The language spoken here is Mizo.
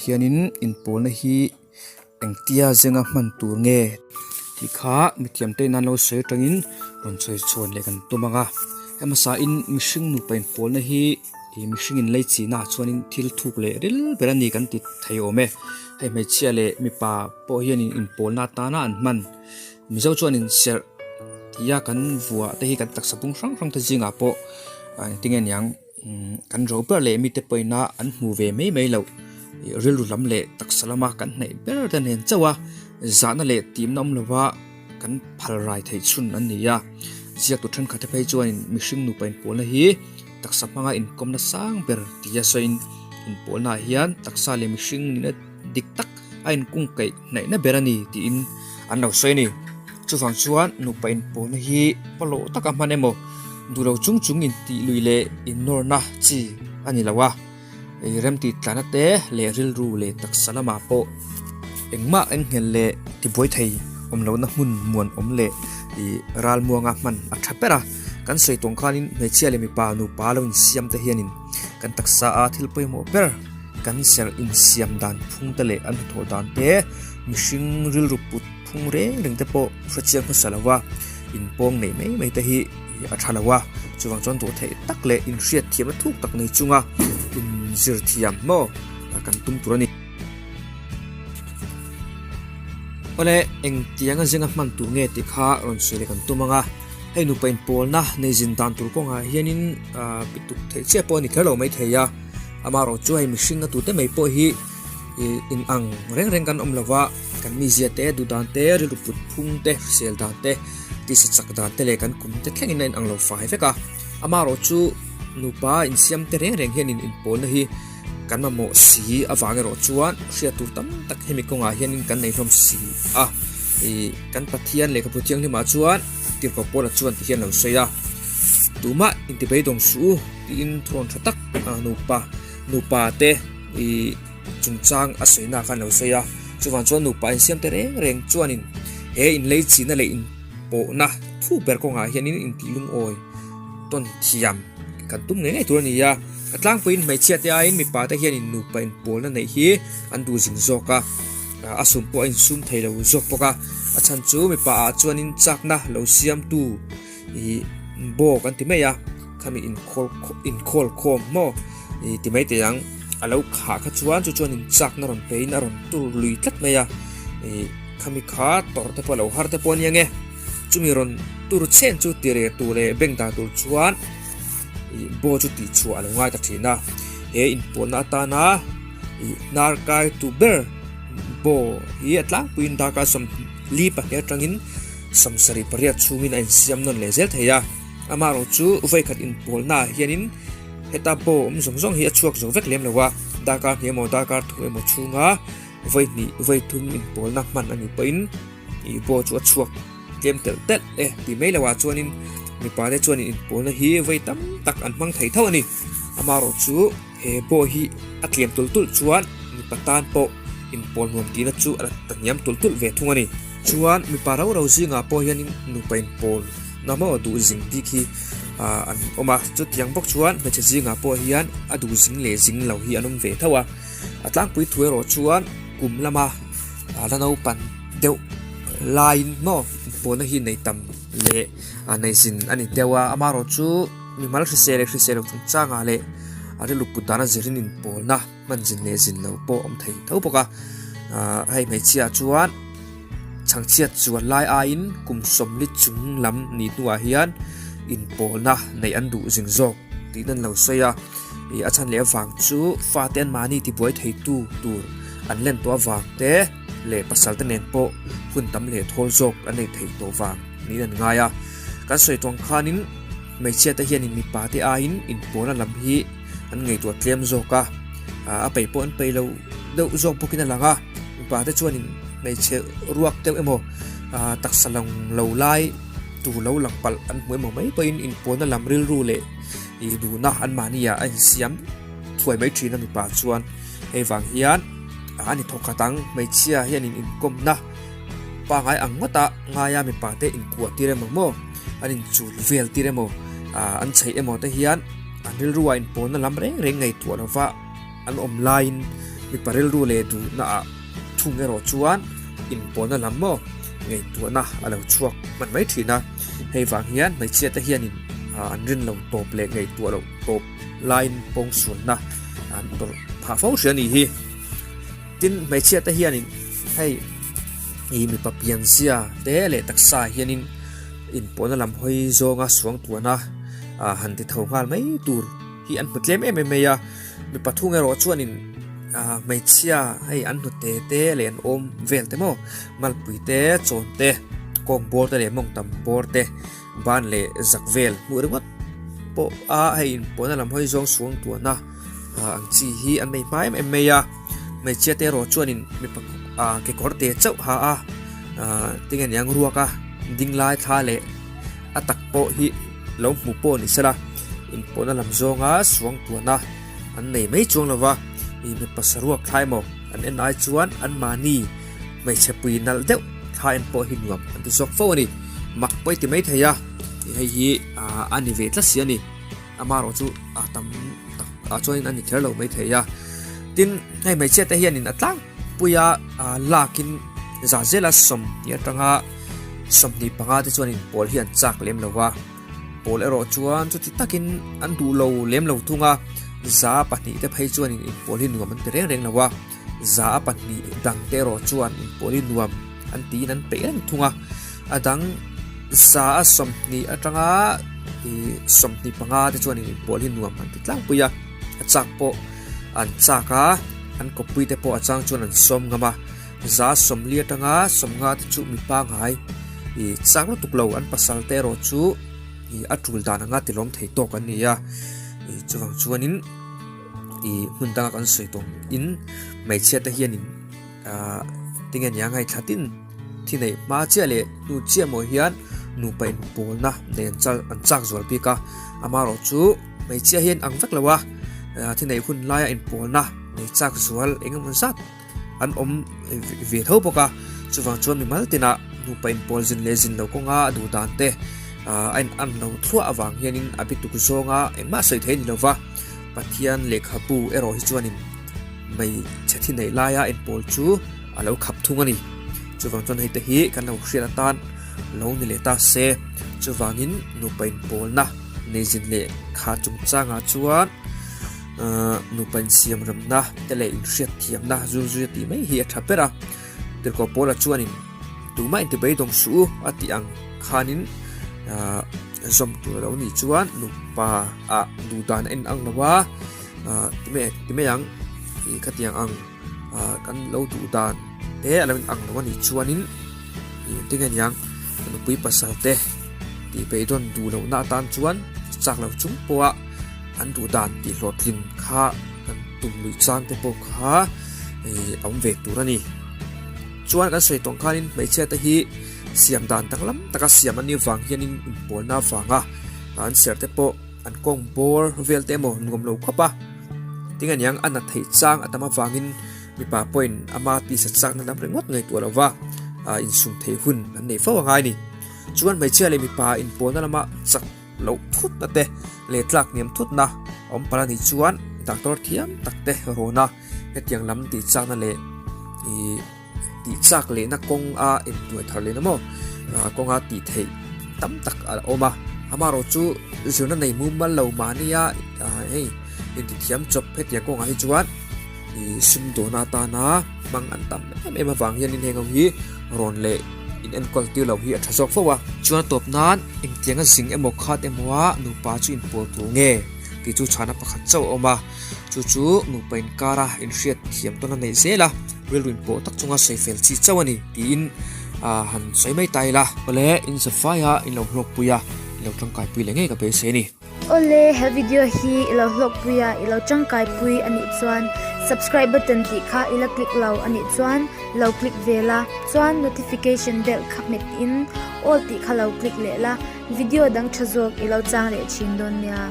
hianin inpawlna hi engtia zenga hman tur nge tih kha mithiam te in an lo sawi atangin rawn sawi chhuan leh kan tum ang a hmasa in mihring nupa inpawlna hi ih mihring in lei chihna ah chuanin thil thuk leh ril ber a ni kan ti thei awm e hei hmeichhia leh mipa pawh hianin inpawlna atana an hman mizo chuanin serh tia kan vuah te hi kan taksa bung hrang hrang te zingah pawh engtinge niang. Kan ro ber leh mite pawina an hmu ve mai mai loh rilru lam leh taksa lama kan hnaih ber te nen chauh a zahna leh timna awm lova kan phal rai theih chhun an ni a ziaktu thenkhat te phei chuanin mihring nupa inpawlna hi taksa hmanga inkawmna sang ber tia sawiin inpawlna ah hian taksa leh mihring nihna dik tak a inkungkaih hnaihna ber a ni tiin an lo sawi a ni. Chuvang chuan nupa inpawlna hi pawlawh taka hman emaw duh lo chung chung intih lui leh innawrna chi a ni lo a, remti tlana te leh rilru leh taksa lamah pawh engmah engnghelh leh tibuai thei awm lohna hmun muanawm leh ralmuanga hman a tha ber a. Kan sawi tawng khanin hmeichhia leh mipa nupa lo insiam te hianin kan taksa a thil pawimawh ber kan serh insiam dan phung te leh an hnathawh dan te mihring rilru put Phung reng reng te pawh hrechiang hmasa lo a, inpawng neih mai mai te hi a tha lo a, chuvang chuan duh theih tak leh inhriat thiamna thuk tak nei chunga inzir thiam maw kan tum tur a ni. Awle engtianga zinga hman tur nge tih kha rawn sawi leh kan tum ang a, hei nupa inpawlna nei zin dan tur kawngah hianin pituk theih chiah pawh a ni kher lo maithei a, amaherawhchu hei mihring a tute mai pawh hi Ih in ang reng reng kan awm lo va, kan mizia te, duh dan te, rilru put phung te, hrisel dan te, tisa chak dan te leh kan kum te thlengin a in ang lo fai vek a. Amaherawh chu nupa insiam te reng reng hian in inpawlna hi kan mamawh si avang erawh chuan hriat tur tam tak hemi kawngah hianin kan nei hlawm si a. Ih kan Pathian lehkhabu thianghlimah chuan tirhkoh Paula chuan ti hian lo sawi a, Tumah intibeidawng suh u tiin thurawn tha tak nupa nupa te ih chungchang a sawina khan lo sawi a, chuvang chuan nupa insiam te reng reng chuanin he inlei chihna leh inpawhna thu ber kawngah hianin intih lungawi tawn thiam kan tum ngei ngei tur a ni a, a tlangpuiin hmeichhia te aiin mipa te hianin nupa inpawlna neih hi an duh zing zawk a, a sum pawh a insum thei lo zawk bawk a, a chhan chu mipa ah chuanin chakna lo siamtu ih bawk an ti mai a khami inkhawl inkhawl khawm maw ih ti mai teh ang a lo khah kha chuan chu chuan in chakna rawn pe in a rawn tur lui tlat mai a ih khami kha tawrh te pawh a lo har te pawh a nia nge chumi rawn tur chhen chu ti reh tur leh bank dah tur chuan ih baw chu tih chhuah a lo ngai ta thin a he inpawlna atana ih hnar kai tu ber baw hi a tlangpuiin darkar 44 atangin 78 chhungin a insiam nawn leh zel thei a, amaherawh chu vawikhat inpawlnaah hianin heta baw awm zawng zawng hi a chhuak zo vek lem lo a, darkar hnih emaw darkar thu emaw chhunga vawihnih vawithum inpawlna hman a nih pawhin ih baw chu a chhuak tlem telh telh e tih mai loah chuanin mipa te chuanin inpawlna hi vawi tam tak an hmang thei tho a ni, amaherawh chu he baw hi a tlem tulh tulh chuan mipa tan pawh inpawl nuam tihna chu a la ta hniam tulh tulh ve thung a ni. Chuan mipa rau rau zingah pawh hianin nupa inpawl na maw duh zing bik hi an awm a, chutiang bawk chuan hmeichhe zingah pawh hian a duh zing leh zing lo hi an awm ve tho a, a tlangpui thu erawh chuan kum lama la naupan deuh laiin maw inpawlna hi nei tam leh nei zin a ni deuh a, amaherawh chu mimal hrisel leh hrisel lo chungchangah leh a rilru put dana zirin inpawlna hman zin leh zin lo pawh awm thei tho bawk a ahh hei hmeichhia chuan chhangchhiat chuan lai aiin kum 40 chung lam nih hnuah hian inpawlna neih an duh zing zawk tih an lo sawi a ih a chhan leh avang chu fate an mahni tibuai thei tu tur an len tawh avang te leh pasal te nen pawh hun tam leh thawl zawk an nei thei tawh vang niin an ngai a kan sawi tawng khanin hmeichhia te hianin mipa te aiin inpawlna lam hi an ngaihtuah tlem zawk a a peih pawh an peih lo deuh zawk bawkin a lang a mipa te chuanin hmeichhe ruak deuh emaw taksa lang lo lai tur lo lang palh an hmu emaw mai pawhin inpawlna lam rilru leh ih duhna an mahni ah a insiam thuai mai thin a mipa chuan hei vang hian a ni thawk khat ang hmeichhia hianin inkawmna pangai ang ngawt a ngaia mipa te inkuah tir emaw maw an inchul vel tir emaw an chheih emaw te hian. An rilru a inpawlna lam reng reng ngaihtuah lova an awm laiin Mipa rilru leh duhna ah thung erawh chuan inpawlna lam maw ngaihtuahna a lo chhuak hman mai thin a. Hei vang hian hmeichhia te hianin an rin lo tawp leh ngaihtuah loh tawp laiin pawngsualna an tawrh phah fo hria a nih hi. Tin, hmeichhia te hianin hei ih mipa pianzia te leh taksa hianin inpawhna lam hawi zawnga suangtuahna ah han ti tho nghal mai tur hi an hmu tlem em em mai a. Mipa thung erawh chuanin ah hmeichhia hei an hnute te leh an awm vel te maw malpui te chawn te kawng bawr te leh mawngtam bawr te ban leh zak vel hmuh ringawt pawh a hei inpawhna lam hawi zawng suangtuahna ah ang chi hi an nei hma em em mai a hmeichhia te erawh chuanin mipa ah kekawr te chauh ha a ah tinge niang ruak a ding lai thla leh a tak pawh hi lo hmu pawh ni sela inpawhna lam zawnga suangtuahna an nei mai chuang lova ih mipa saruak thla emaw an en ai chuan anmahni hmeichhe pui nalh deuh thla en pawh hi nuam an ti zawk fo a ni mak pawh i ti mai thei a hei hi ah a ni ve tlat si a ni amaherawh chu a tam tak ah chuanin a ni kher lo mai thei a tin hei hmeichhia te hianin a tlangpui a ah lakin zah zela 20 atanga 25 te chuanin pawl hi an chak lem lo va pawl erawh chuan chuti takin an duh lo lem lo thung a za pahnih te phei chuanin inpawl hi nuam an ti reng reng lo a za pahnih dang te erawh chuan inpawl hi nuam an tiin an peih reng thung a a dang za a 20 atanga ih 25 te chuanin inpawl hi nuam an ti tlangpui a a chak pawh an chak a an kawppui te pawh a chang chuan an sawm ngam a za 40 atanga 50 te chu mi pangai ih chak lutuk lo an pasal te erawh chu ih a tul dan anga tilawm thei tawk an ni a ih chuvang chuanin ih hmun danga kan sawi tawh in hmeichhia te hianin ah tinge nia ngaithlatin thi neih hma chiah leh hnu chiah maw hian nupa inpawlna nei an chal an chak zual bik a amaherawh chu hmeichhia hian ang vek lo a ah thi neih hun laia inpawlna nei chak zual eng emaw zat an awm ve tho bawk a chuvang chuan mimal tinah nupa inpawl zin leh zin lo kawnga a duh dan te ah a in an lo thluah avang hianin a bituk zawnga engmah sawi thei a ni lo va Pathian lehkhabu erawh hi chuanin hmeichhe thi neih laia inpawl chu a lo khap thung a ni. Chuvang chuan hei te hi kan lo hriat atan lo ni leh ta se. Chuvangin nupa inpawlna nei zin leh kha chungchangah chuan ahh nupa insiam remna te leh inhriat thiamna zul zui a tih mai hi a tha ber a. Tirhkoh Paula chuanin tumah intibeidawng suh u a tih ang khanin ahh zawm tur a lo nih chuan nupa ah duh dan a inang lo a ah ti mai ti mai ang ih khatiang ang ah kan lo duh dan te a lo inang lo a nih chuanin ih engtin nge niang nupui pasal te tih beidawn duh lohna atan chuan chak lo chung pawha an duh dan tih hlawhtlin kha kan tum luih chang te pawh kha ih a awm ve tur a ni chuan kan sawi tawng khanin hmeichhia te hi siam dan danglam taka siam an nih vang hianin inpawlna avanga an serh te pawh an kawng bawr vel te emaw nuam lo khawp a tinge niang a nat theih chang a tam avangin mipa pawhin ama tisa chakna lam ringawt ngaihtuah lo va ah insum theih hun an nei fo angai a ni chuan hmeichhia leh mipa inpawlna lama chak loh thutna te leh tlak hniam thutna a awm palh a nih chuan doctor thiam tak te rawn a hetiang lam tih chakna leh ih tih chak lehna kawng a inhnuai thar lehna maw ah kawnga tih theih tam tak a awm a amaherawh chu zirna nei mumal lo mahnia ah hei intithiam chawp hetiang kawngah hi chuan ih sumdawna atana hmang an tam em em avang hianin heng ho hi rawn leh in enkawl tir lo hi a tha zawk fo a. Chuan a tawp nan engtianga zing emaw khat emaw a nupa chu inpawl tur nge tih chu chhana pakhat chauh a awm a. Chu chu nupa inkara inhriat thiam tawn a neih zel a, rilru inpawh tak chunga sawi fel chi chauh a ni tiin han sawi mai ta ila. Awle, in zafaia in lo hlawkpui a, in lo tangkaipui leh ngei ka beisei a ni. Awle, he video hi i lo hlawkpui a, i lo tangkaipui a nih chuan subscribe button tih kha i la click lo a nih chuan lo click ve la, chuan notification bell kha hmet in all tih kha lo click leh la, video dang tha zawk i lo chang leh thin dawn nia.